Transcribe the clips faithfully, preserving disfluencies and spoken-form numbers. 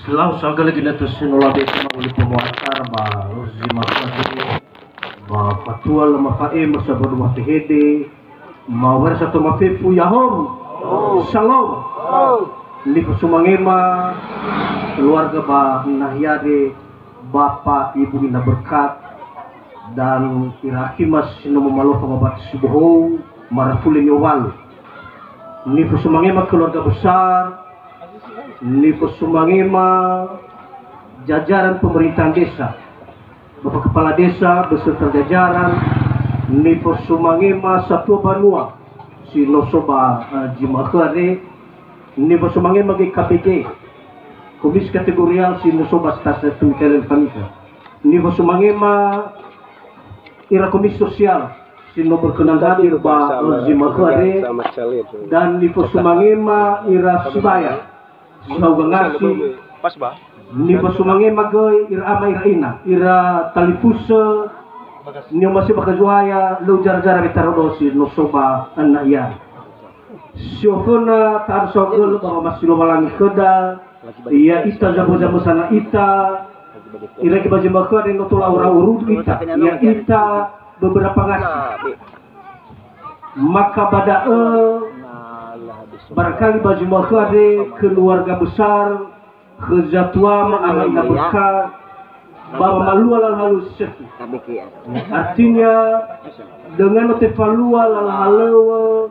Lau sagala ginötö si no labe sama uli pemuasa ba zi masa ba fatua lama fa'ema sabadu wa fehede, ma wara sato mafefu yahom. Shalom. Nifosumangema keluarga ba nahiade, Bapa, Ibu, Ina berkat, dan ira akhima si no mamalofa ngobati sibohou, marafule ni'owalu. Nifosumangema keluarga besar, nifosumangema jajaran pemerintahan desa, Bapak Kepala Desa beserta jajaran, nifosumangema satua banua si no so ba, eh, zi ma'ökhö andre, nifosumangema göi K B G, Komisi Kategorial si no so ba stase Tumikele Fanita, nifosumangema ira Komisi Sosial si no berkenan hadir ba, eh, zi ma'ökhö andre, dan nifosumangema ira sibaya, si hauga ngasi, nifosumangema göi ira ama ira ina, ira talifusö, ni'omasi'ö ba khö Zo'aya, lö zara-zara wetara do si no so ba ana ia. Si oföna ta'aru saohagölö ba wamasi Lowalangi khöda, ya'ita zamö-zamö sana ita, irege ba zi ma'ökhö andre no tola ora urudu ita, ya'ita beberapa ngasi. Maka ba da'ö, barangkali ba zi ma'ökhö andre keluarga besar, khö zatuama ama ina berkat, ba wamalua lala halöŵö si sökhi. Artinya, dengan no tefalua lala halöŵö,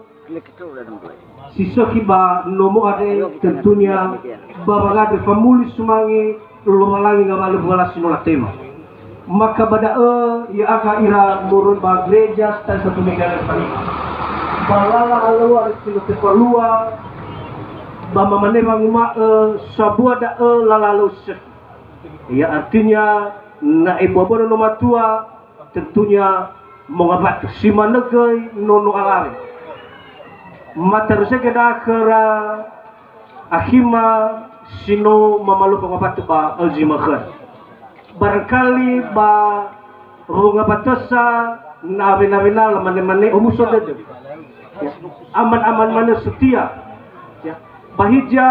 si sökhi ba nomo andre, tentunya ba wangandrö famuli sumange Lowalangi ngawalö mbuala si no latema. Maka ba da'ö, ya'aga ira moroi ba gereja Stasi Satu Mega Lestari. Ba lala halöŵö andre si no tefalua, ba mamane wanguma'ö, sabua da'ö lala halöŵö si sökhi. Ya, artinya, na ebua-bua nono matua, tentunya mongawatö. Si manö göi nono alawe. Matarusege da'a khöra akhima si no mamalofa ngawatö ba zi ma'ökhö. Barangkali ba wongawatösa na awena-wena lamane-mane omuso dödö. Ya. Aman-aman manö setia. Ya. Ba hiza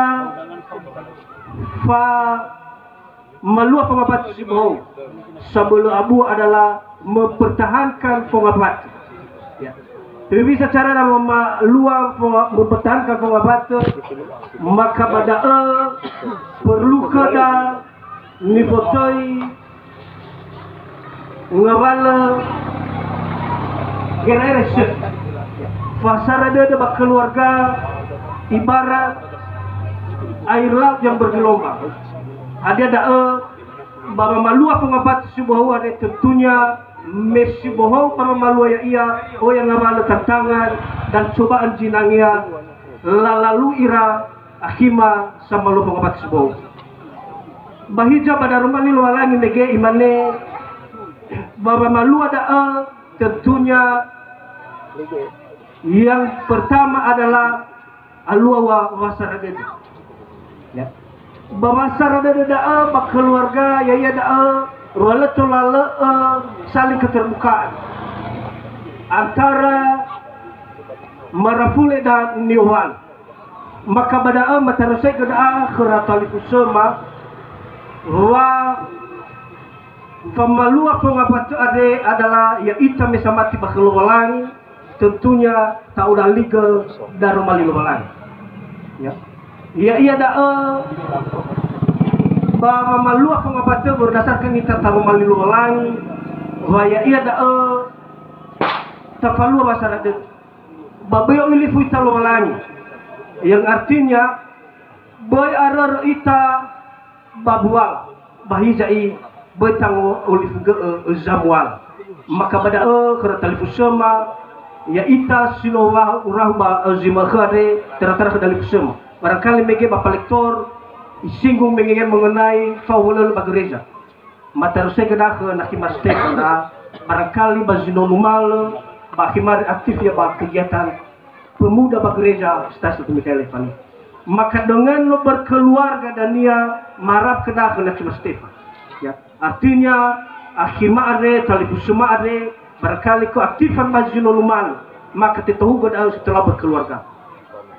fa- Malua fongawatö si bohou. Sabölö abua adalah mempertahankan fongawatö. Ya. Hewisa carana mamalua fonga-, mempertahankan fongawatö, maka ba da'ö perlu khöda nifotöi ngawalö gera'era si sökhi. Fasara dödö ba keluarga ibarat air laut yang bergelombang. Hadia da'ö, ba mamalua fongawatö si bohou andre tentunya me si bohou ba mamalua ya'ia, oya ngawalö tantangan dan cobaan zinangea lalalui ira akhima samalua fongawatö si bohou. Ba hiza ba daroma li Lowalangi mege imane, ba mamalua da'ö tentunya yang pertama adalah alua wa-, wasara dödö. Ya. Ba wasara dödö da'ö ba keluarga, ya'ia da'ö wa lö tola lö'ö saling keterbukaan antara marafule dan ni'owalu. Maka ba da'ö matarusegö da'a khöra talifusöma wa famalua fongawatö andre adalah ya'ita me samati ba khö Lowalangi, tentunya ta'odaligö daroma li Lowalangi. Ya. Ya'ia da'ö ba mamalua fongawatö berdasarkan ita taroma li Lowalangi, wa ya'ia da'ö tafalua wasara dödö. Ba böi olifu ita Lowalangi. Yang artinya, böi arörö ita ba buala, ba hiza'i böi tango olifu gö'ö zamuala. Maka ba da'ö khöra talifusöma, ya'ita si no wa-, urahu ba zi ma'ökhö andre, tera-tera khö talifusöma. Barangkali mege Bapak Lektor, isinggung mege mengenai fao wölölö ba gereja. Matarusegö da'a khö Nakhi Mas Stefan, barangkali ba zi no numalö, ba akhimare aktif ia ba kegiatan pemuda ba gereja Stasi Satu Mega Lestari. Maka dengan no berkeluarga dania marap ke da'a khö Nakhi Mas Stefan. Ya, artinya akhima andre, talifusöma andre, barangkali keaktifan ba zi no numalö, maka tetohugö da'a setelah berkeluarga.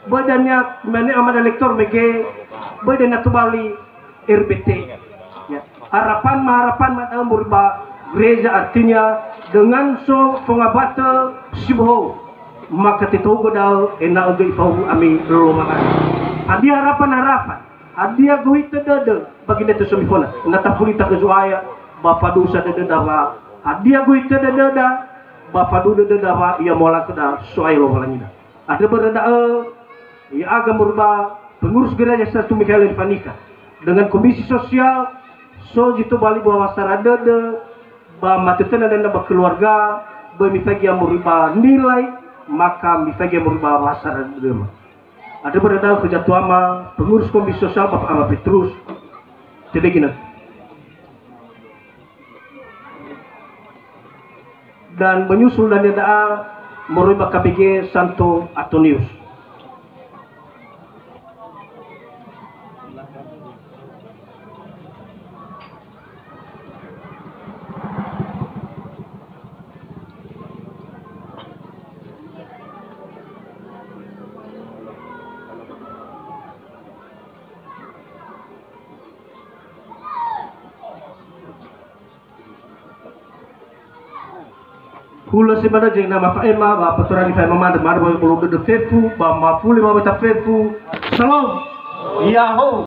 Böi dania mane amada lektor mege, böi dania tobali, R B T. Ya. Harapan ma harapan ma da'ö moroi ba gereja, artinya dengan so fongaba'ö sibohou, maka tetouga da'ö ena'ö göi ifahuwu ami Lowalangi. Hadia harapan-harapan? Hadia gohitö dödö ba ginötö so miföna? Na tafuli ta khö Zo'aya, ba fadusa dödöda wa hadia gohitö dödöda, ba faduhu dödöda wa ia mo'alakö da So'aya Lowalangida. Andrö börö da'ö, ya'aga moroi ba pengurus gereja Santo Mikael Fanika, dengan komisi sosial, so zi tobali ba wasara dödö, ba matötöna dödö ba keluarga, böi mifaigi moroi ba nilai, maka mifaigi moroi ba wasara dödöma. Andrö börö da'ö khö zatuama, pengurus komisi sosial, Bapak Ama Petrus, tödöi ginötö. Dan menyusul dania da'a moroi ba K B G Santo Antonius. Hulö si manö zi na mafa'ema, ba faturani fa'ema manö, manö ba bolo dödö fefu, ba mafuli ma weta fefu. Shalom. Ya'ahowu.